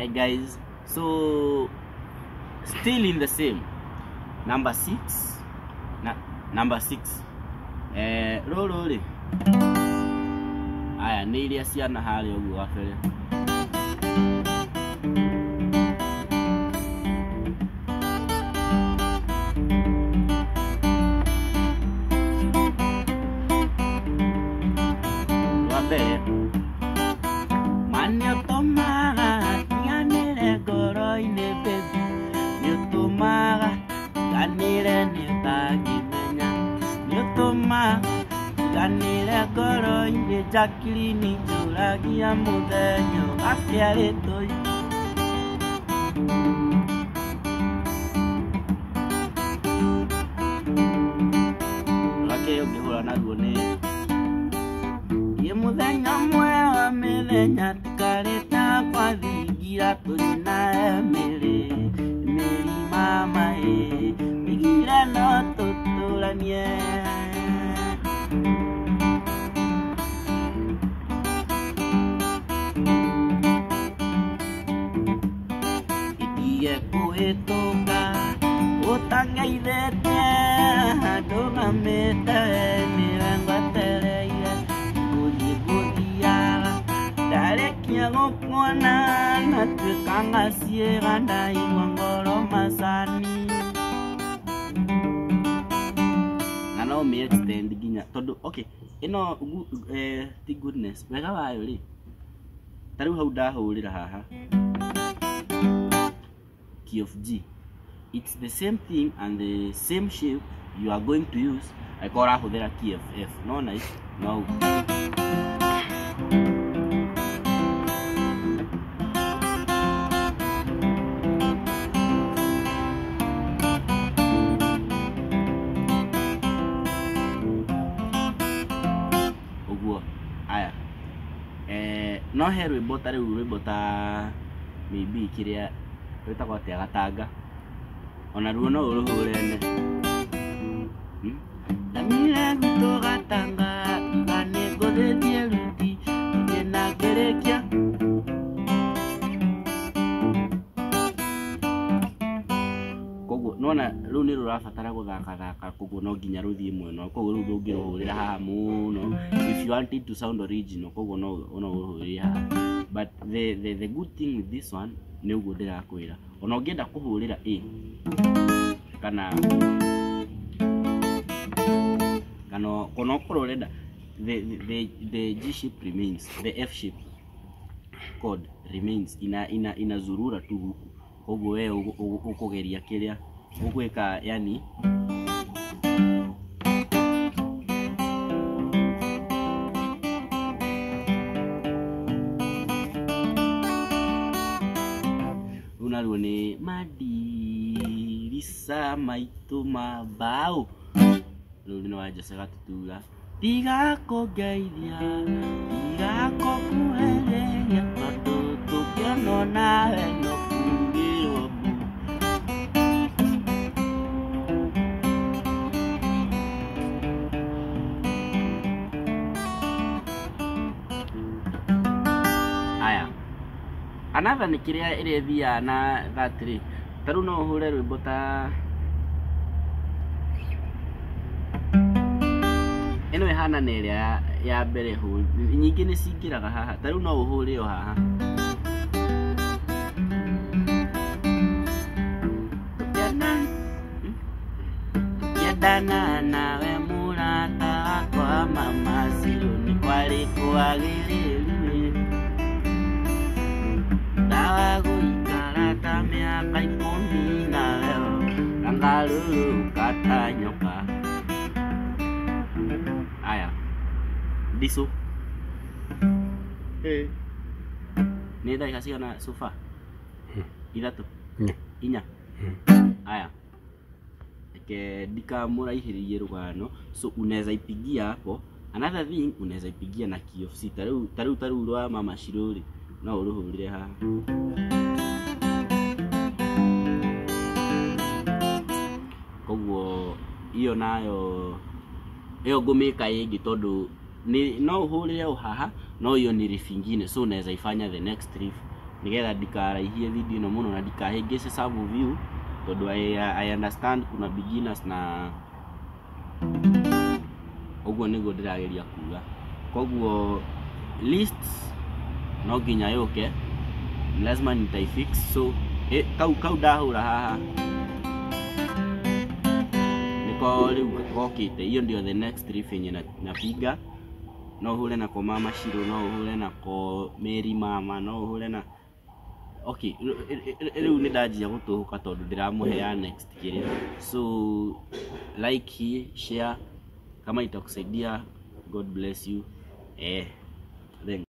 Hi guys, so still in the same number 6 na number 6 rũrũ rĩ aya nĩ iria ciana harĩa ũguo gabere. Rwa mbere mani ũtũmaga nganĩre ngoro-inĩ baby, nĩ ũtũmaga nganĩre nĩ ũtangĩmenya, nĩ ũtũmaga nganĩre ngoro-inĩ Jacqueline njũragia mũthenya ũgaciarĩtwo. Rwa kerĩ ũngĩhũra naruo nĩ Ye mũthenya ũmwe wa mĩthenya tikarĩte kwathingira tũrĩ na Emily Emily mama ĩ igire no tũtũranie. Itige kũhĩtũka ũtangeithĩtie ndũgamĩte nĩwe ngwetereire ngũthiĩ ngũthiaga ndarĩkia gũkuona natuĩka ngaciĩga ndaigua ngoro macani. Na no mĩ extend nginya tondũ okay ĩno ti goodness wega wayo rĩ ta rĩu hau ndahũrĩra haha key of G, it's the same thing and the same shape you are going to use angĩkorwo ũrahũthĩra key of F. No nice no ũguo. Aya no he rwĩmbo ta rĩu rwĩmbo ta maybe kĩrĩa rwĩtagwo atĩa gatanga ona ruo no ũrũhũre ne ndamire gwitũ gatanga ngiuga nĩngũthĩtie ruti ningĩ na ngĩrĩkia. Koguo nĩwona rũu nĩ rũrabatara gũthakathaka koguo no nginya rũthiĩ mwena koguo rũu ndũngĩrũhũrĩra haha mũno if you want it to sound original koguo no ũrũhũrĩre haha. But the good thing with this one nĩ ũguo ndĩrakwĩra ona ũngĩenda kũhũrĩra A kana kana okorwo ũrenda the G shape remains, the F shape chord remains, ina zurura tu huku koguo we ũkũgeria kĩrĩa ũgwĩka yani rũu naruo nĩ madirisa maitũ ma mbaũ. Rũu nĩ wa Jose Gatutura tiga kũngeithia tiga kũkuhĩrĩria tondũ tũngĩonwo nawe no kuugĩrwo mbu. Aya another nĩ kĩrĩa ĩrĩa ĩthiaga na that rĩ ta rĩu no ũhũre rwĩmbo ta ĩno ĩhana na ĩrĩa ya mbere nyingĩ nĩ cingĩraga haha ta rĩu no ũhũre o haha Tũkĩendana nawe mũrata wakwa mama Zero nĩ kwarĩ kwagĩrĩru ndawa gũikara ta mĩaka ikũmi nawe na ngarũrũka ta nyoka. Aya ndico nĩ ndagĩka cigana so far? Ithatũ inya. Aya reke ndikamũraihĩrĩrie rũgano so unaweza ipigia hapo. Another thing unaweza ipigia na key of C ta rĩu rwa mama Shiro rĩ no ũrũhũrĩre haha. Koguo iyo nayo ĩyo ngũmĩka ĩngĩ tondũ no ũhũrĩre o haha no hiyo ni riff ingine so unaweza ifanya the next riff Nigetha ndikaraihie video ĩno mũno na ndikahĩngĩce some of you, tondũ I understand kuna beginners na ũguo nĩguo ndĩrageria kuga. Koguo list no nginya yũke, lazima nitaifix. So kau ndahũra haha nĩko rĩu gokĩte. Hiyo ndio the next riff yenye napiga. No ũhũre nako Mama Shiro, no ũhũre nako Mary Mama, no ũhũre na okay. Rĩu nĩ ndanjia gũtũhũka tondũ ndĩramũhe ya next kĩrĩa. So like hii, share kama itakusaidia. God bless you. Thanks.